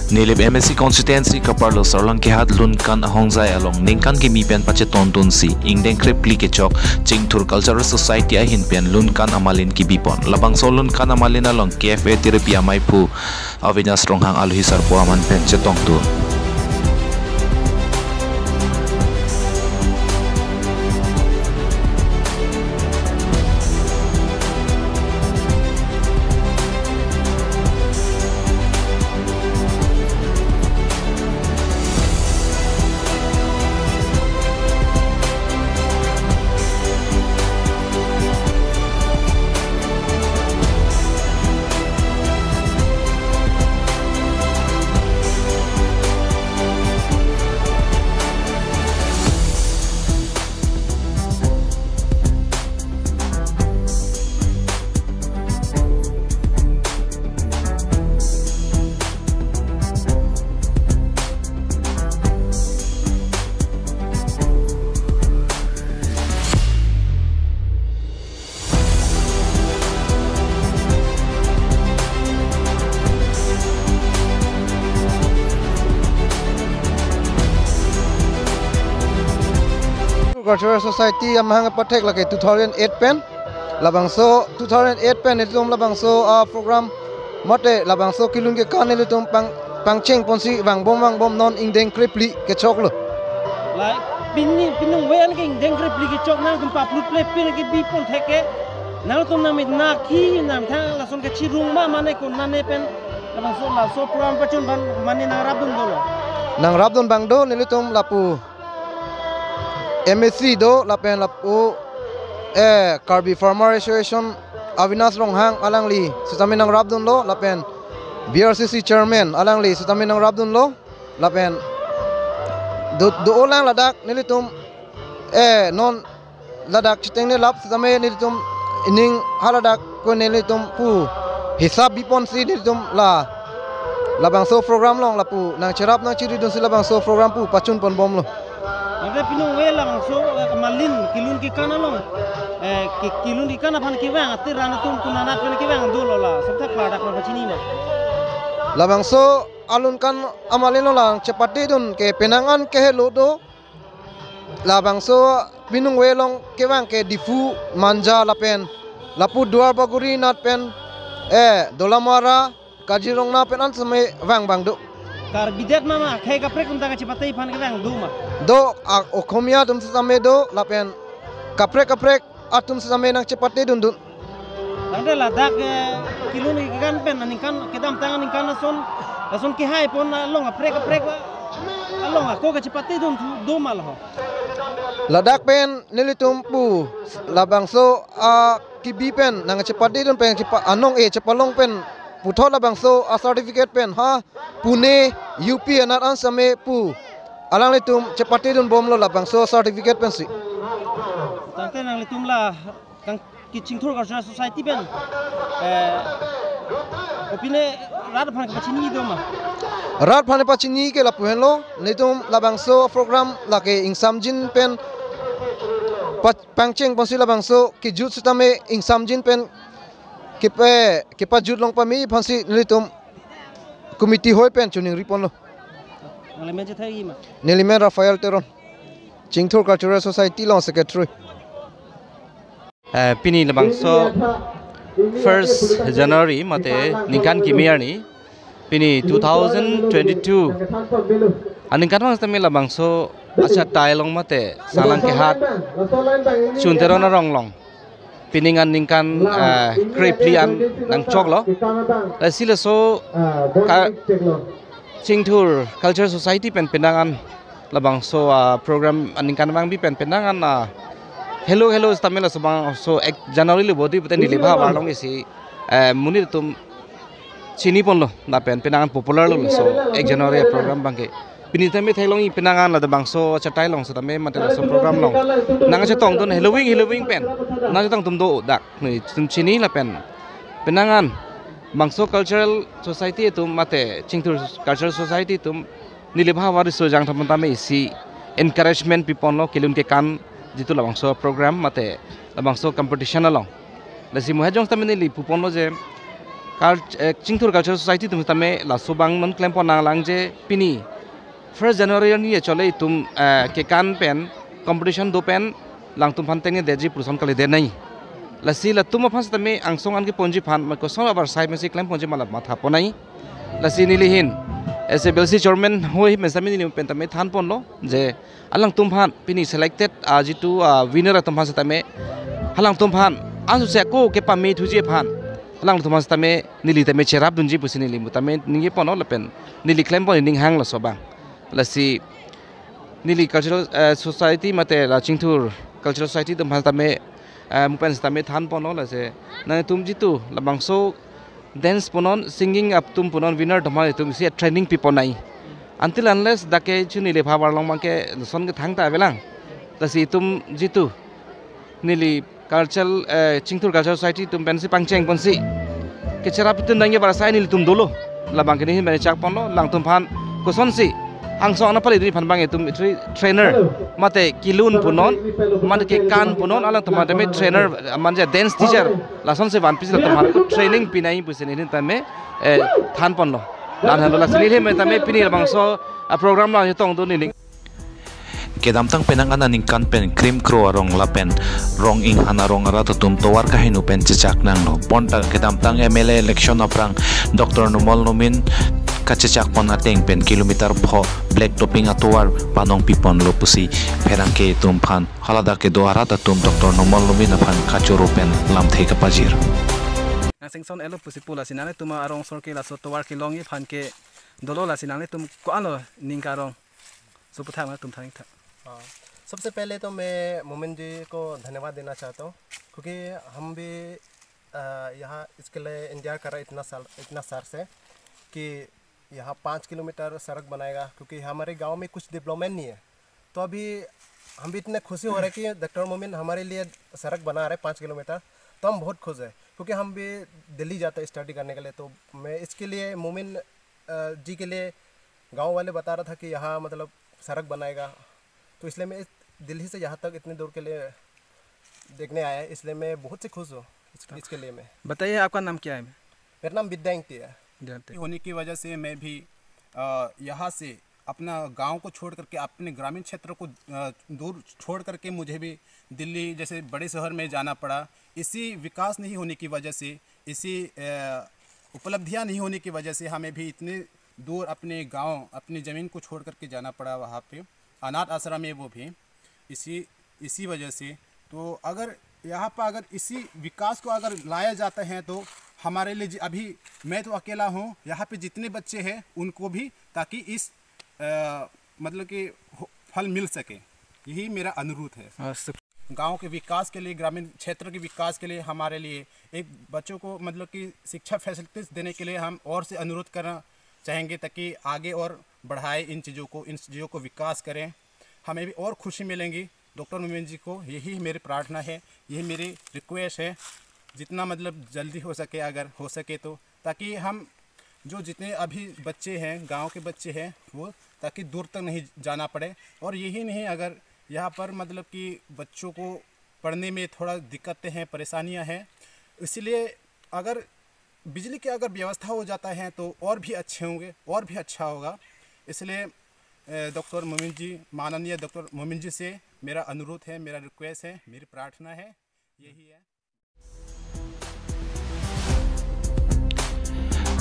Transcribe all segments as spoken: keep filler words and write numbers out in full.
Nilip M A C constituency kaparlo Sarlangkehat Lunkan ahongjai along ningkan kimi pen pachetongdunsi ingdeng krephli kechok Chingthur Cultural Society ahin pen Lunkan amalin kibipon. Labangso Lunkan amalin along K F A Tiripi amaiphu Avinash Ronghang alohi sarpo aman pen chetongdun. Cultural Society amahang pathek lake two thousand eight pen. Labangso two thousand eight pen nelitum labangso, ah, program mate labangso kelun kekan nelitum pang, pangchengponsi vangbom vangbom non ingdeng krephli kechoklo. Lai, pini, pinung wen ke ingdeng krephli kechok nangtum paplut ple pin kebipon thek ke. Nangtum nangmit naki nangthang lason kachirung ma mane konane pen labangso laso program pachun ban mane nangrapdun dolo. Nangrapdun abang do nelitum lapu M A C do lapen lapu, eh, Karbi Farmer Association Avinash Ronghang alangli sitame nangrapdunlo lapen B R C C chairman alangli sitame nangrapdunlo lapen do, do-olang ladak nelitum, eh, non ladak chitengnelap sitame nelitum ining haladak ko nelitum pu hisap biponsi nelitum la labangso program along lapu nangcherap nangchiridunsi labangso program pu pachunponbomlo. Ante pinung wen labangso, eh, amalin kelun kekan along, eh, ke-, kelun kekan aphan kevang ate ran atum konanat pen kevang dolo la, sabta klardak ma pachini ma. Labangso alun kan amalin along chepatedun ke penang an kehelo do. Labangso pinung wen along kevang ke Diphu, Manja lapen lapu Duarbagori anat pen, eh, Dolamara, Kaziranga pen an sitame vang abang do. Karbi det ma ma, akhei kaprek atum ta kachepate aphan kevang do ma? Do, a, Okhomia atum sitame do lapen kaprek kaprek atum sitame nangchepatedundun. Tangte ladak, eh, kelun kekan pen aningkan kedamtang aningkan lason, lason kehaipon along kaprek kaprek along ako kachepatedun thu do ma laho. Ladak pen nelitum pu labangso, ah, kebi pen nangchepatedun pen chepa-, anong e chepalong pen puthot labangso a certificate pen ha Pune, U P anat an sitame pu alanglitum chepatedunbomlo labangso certificate pensi. Tangte nanglitum la kang ke Chingthur Cultural Society pen, eh, kopine rat aphan kepachini do ma? Rat aphan pachini ke lapu henlo, nelitum labangso program lake ingsamjin pen pa-, pangchengponsi labangso kejut sitame ingsamjin pen kepa, kepajut long pame aphansi nelitum committee hoi pen choningriponlo. Nangli men chethaiji ma? Neli men Raphael Teron, Chingthur Cultural Society along secretary. Eh, pini labangso first January mate ningkan kimi arni, pini two thousand twenty-two aningkanvang sitame labangso achatai along mate Sarlangkehat Chun Teron arong along pining an ningkan, eh, krephli an nangchoklo. Lasi laso ka-, Chingthur Culture Society pen penang an labangso, ah, program aningkan vangbi pen penang an, ah, helo helo sitame laso abangso ek January lo bodi pute Nilip ahavar along isi, eh, monit atum chiniponlo lapen penang an popular lo laso ek January program abangke. Pini tame theklongji penang an labangso achatai along sitame mate laso program along nangchetongdun heloving heloving pen nangchetongdun do dak nelitum chini lapen penang an bangso cultural society atum mate Chingthur Cultural Society atum Nilip ahavar riso jangtham tame isi encouragement piponlo kelun kekan jitu labangso program mate labangso competition along. Lasi mo hejong sitame neli puponlo je Cult-, eh, Chingthur Cultural Society atum tame laso abang non klempon nanglang je pini first January arni achole itum, eh, kekan pen competition do pen alangtum aphan tengnedetji pu ason kalidet nai. Lasi latum aphan setame angsong an keponji aphan ma koson abar side mesi klemponji ma la mathapon nai. Lasi neli ahin as a B L C chairman ahoi pen setame neli pen tame thanponlo je alangtum aphan pini selected, ah, jitu, ah, winner atum aphan setame alangtum aphan ansose ako kepame thuji aphan alangtum aphan setame neli tame cherapdunji pusi neli mu tame ningjeponlo lapen neli klempon ning hang laso abang. Lasi neli cultural, eh, society mate la Chingthur Cultural Society atum aphan tame, eh, mu pen setame thanponlo lasi nangtum jitu labangso dance punon, singing atum punon, winner atum aphan itum isi training pipon nai. Until unless dak ke chu neli phavar long abang ke son ke thangta avelang. Lasi itum jitu neli cultural, eh, Chingthur Cultural Society atum pensi pangchengponsi kecherap itum dangji abar side nelitum dolo. Labang ke neli ahin pen chakponlo, alangtum aphan kosonsi angsong an paledunji aphan abang itum tri-, trainer mate kelun punon, mate kekan punon, alangtum aphan tame trainer, mane dance teacher lasonsi vanpisi alangtum aphan training pinai pusi neli ahin tame, eh, thanponlo. La-an henlo lasi neli ahin tame pini labangso, ah, program la chetongdun neli. Kedamtang penang an aningkan pen Krimkro arong lapen Rong-inghan arong arat atum tovar kaheno pen chechak nanglo. Bonta kedamtang M L A election aphrang Doctor Numal Numin kachechakpon ateng pen kilometer pho black topping atovar panong piponlo pusi pherangke atum aphan haladak kedo arat atum Doctor Numal Numin aphan kachoro pen lamthe kapajir. Nang sengson elo pusi pu lasi nanglitum arong sor ke laso tovar kelongji aphan ke dolo lasi nanglitum ko-anlo ning karong. So, puthak ma tum thang thak. हाँ, सबसे पहले तो मैं मोमिन जी को धन्यवाद देना चाहता हूँ, क्योंकि हम भी, अ, यहाँ इसके लिए इंतज़ार कर रहे इतना साल, इतना साल से कि यहाँ पाँच किलोमीटर सड़क बनाएगा, क्योंकि हमारे गांव में कुछ डेवलपमेंट नहीं है। तो अभी हम भी इतने खुशी हो रहे हैं कि डॉक्टर मोमिन हमारे लिए सड़क बना रहे पाँच किलोमीटर, तो हम बहुत खुश हैं, क्योंकि हम भी दिल्ली जाते हैं स्टडी करने के लिए। तो मैं इसके लिए मोमिन, अ, जी के लिए गांव वाले बता रहा था कि यहाँ, मतलब, सड़क बनाएगा, तो इसलिए मैं इस दिल्ली से यहाँ तक इतनी दूर के लिए देखने आया है, इसलिए मैं बहुत से खुश हूँ इस, इसके लिए मैं। बताइए, आपका नाम क्या है? मेरा नाम विद्या इंगती है। जानते हैं। होने की वजह से मैं भी, अ, यहाँ से अपना गांव को छोड़ करके, अपने ग्रामीण क्षेत्र को, अ, दूर छोड़ करके मुझे भी दिल्ली जैसे बड़े शहर में जाना पड़ा। इसी विकास नहीं होने की वजह से, इसी, अ, उपलब्धियां नहीं होने की वजह से हमें भी इतने दूर अपने गांव, अपनी ज़मीन को छोड़ करके जाना पड़ा वहाँ पे, अनाथ आश्रम है वो भी, इसी, इसी वजह से। तो अगर यहाँ पर अगर इसी विकास को अगर लाया जाता है तो हमारे लिए जि-, अभी मैं तो अकेला हूँ, यहाँ पे जितने बच्चे हैं उनको भी, ताकि इस, अ, मतलब कि हो-, फल मिल सके, यही मेरा अनुरोध है। हाँ, सर। गांव के विकास के लिए, ग्रामीण क्षेत्र के विकास के लिए हमारे लिए एक बच्चों को, मतलब कि, शिक्षा फैसिलिटीज देने के लिए हम और से अनुरोध करना चाहेंगे, ताकि आगे और बढ़ाए इन चीज़ों को, इन चीज़ों को विकास करें। हमें भी और खुशी मिलेंगी डॉक्टर मोमिन जी को, यही मेरी प्रार्थना है, यही मेरी रिक्वेस्ट है। जितना, मतलब, जल्दी हो सके, अगर हो सके तो, ताकि हम जो जितने अभी बच्चे हैं, गांव के बच्चे हैं, वो ताकि दूर तक नहीं जाना पड़े। और यही नहीं, अगर यहाँ पर, मतलब कि, बच्चों को पढ़ने में थोड़ा दिक्कतें हैं, परेशानियाँ हैं, इसलिए अगर बिजली की अगर व्यवस्था हो जाता है तो और भी अच्छे होंगे, और भी अच्छा होगा। इसलिए, अ, डॉक्टर मोमिन जी, माननीय डॉक्टर मोमिन जी से मेरा अनुरोध है, मेरा रिक्वेस्ट है, मेरी प्रार्थना है, यही है।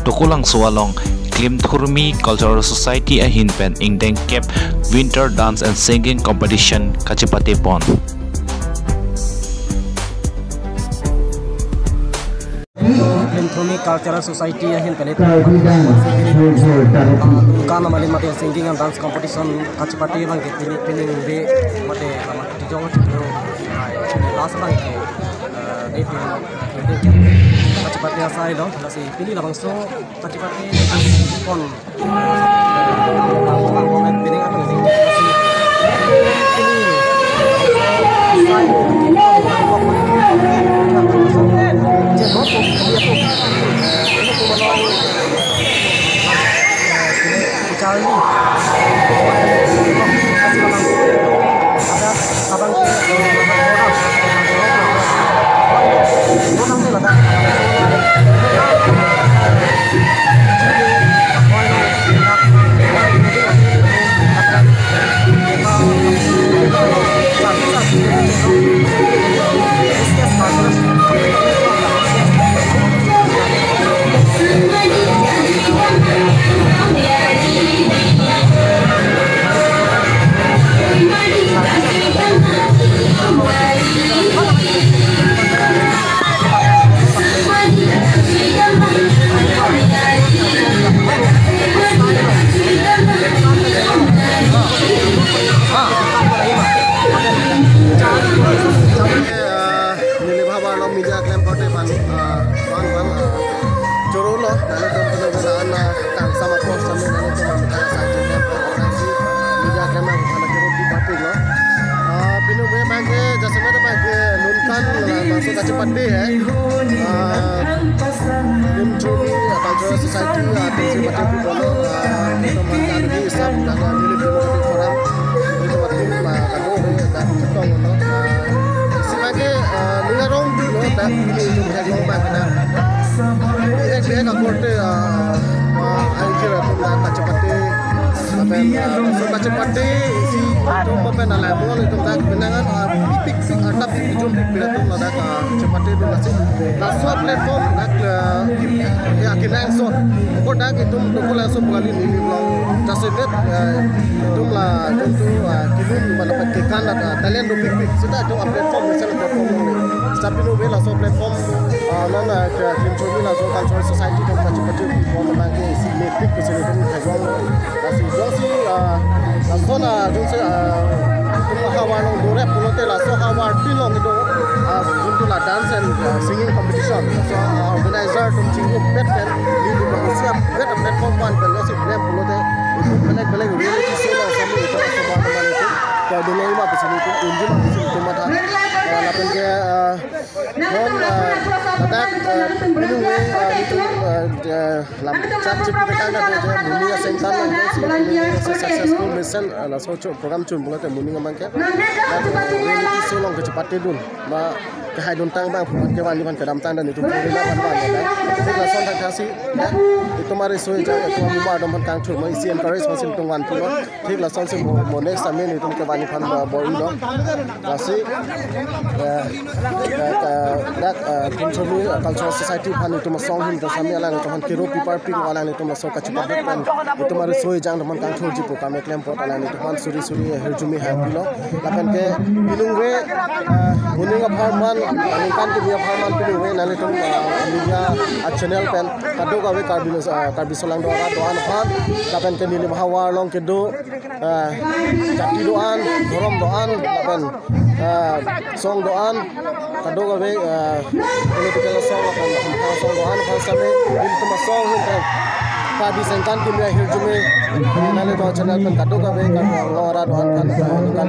Tokolangso along Klimthurmi Cultural Society ahin pen ingdeng kep Winter Dance and Singing Competition kachepatepon. Klimthurmi Cultural Society ahin pen Karbi dance, Karbi dance. Dukan amalin mate singing and dance competition kachepate abang ke pini, pini be mate lama tijong chiklo. Last abang ke, eh, date, eh, kachepate asai lo, lasi pini labangso kachepatepon. Apa post kami nanglitum methang asai jengke orang si media kami bukan lagi rugi batik lo. Ah, pini ove abangke jasemet abangke nonkan, ah, laso kachepate hai. Ah, Limchumi, ah, Cultural Society, ah, atum si batik pu bono, ah, itum mangkan di sab, ah, neli pini ove forum, itum atum, ah, kado ove, ah, chetong lo. Ah, isi abangke, ah, ning arong dolo, ah, pini itum theklong abangke na. Ek bihek akorte, ah, ah, aijir atum dak kachepate, lapen, ah, laso kachepate isi itum lapen alamon itum dak penangan, ah, pikpik, ah, tapi ijum pikpik atum ladak, ah, chepate dun lasi. Laso platform dak, ah, ya, kenangsot. Ako dak itum dokok laso pu kali neli long jasemet, ah, itum la itum tu, ah, kilun mana pat kekan dak, ah, talent do pikpik. Seta itum, ah, platform, misalnya platform longle. Seta pini ove laso platform, ah, non, ah, ke Limchumi laso Cultural Society atum kachepate pu bono abangke isi mepik pusi itum theklong. Lasi jongsi, ah, laso na jongsi, ah, itum havar along dorep pulote laso havar pin along itum, ah, itum la dance and, ah, singing competition. So, ah, organizer atum chingrum pet pen, neli bang isi apet platform one pen jongsi klem pulote itum belek belek reality show along sami itum laso abang abang itum kado nangji ma pusi itum unji ma pusi itum matha. Ah, lapen ke, ah, non, ah, ladak, ah, pini ove, ah, itum, ah, eh, lam chak chipitang na je muni asengkan lo, jongsi successful mission, ah, laso cho program chun pulote muni abangke, ah, reality show along kachepate dun, ma kehai duntang abang phuman kevan ivan kedamtang dan itum puri na van van ya. Thik lason thakthak si, ya, itum ari soi jang itum amumar dom aphan kangthur, ma isi encourage ma si itum van pulo. Thik lason si mo, mo next time itum kevan ivan, ah, bor-ilo. Lasi, eh, eh, eh, dak, eh, Limchumi, eh, Cultural Society aphan itum asong him to sami alanglitum aphan kero pipar ping alanglitum laso kachepate pen itum ari soi jang atum aphan kangthurji pu kami klem apot alanglitum aphan suri suri hirjume hang pilo. Lapen ke pini ove, eh, muni apharman, ningkan kimi apharman pini ove nanglitum, eh, media, ah, channel pen kadokave Karbi, ah, Karbi Solangdo arat do-an aphan, lapen ke neli havar along kedo, ah, jati do-an, dhorom do-an, lapen, ah, song do-an, kadokave, ah, political song lapen hamphang song do-an aphan sami, itum asong him pen Karbi sengkan kimi ahirjume nanglitum channel pen kadokave Karbi Anglong arat do-an aphan, ah,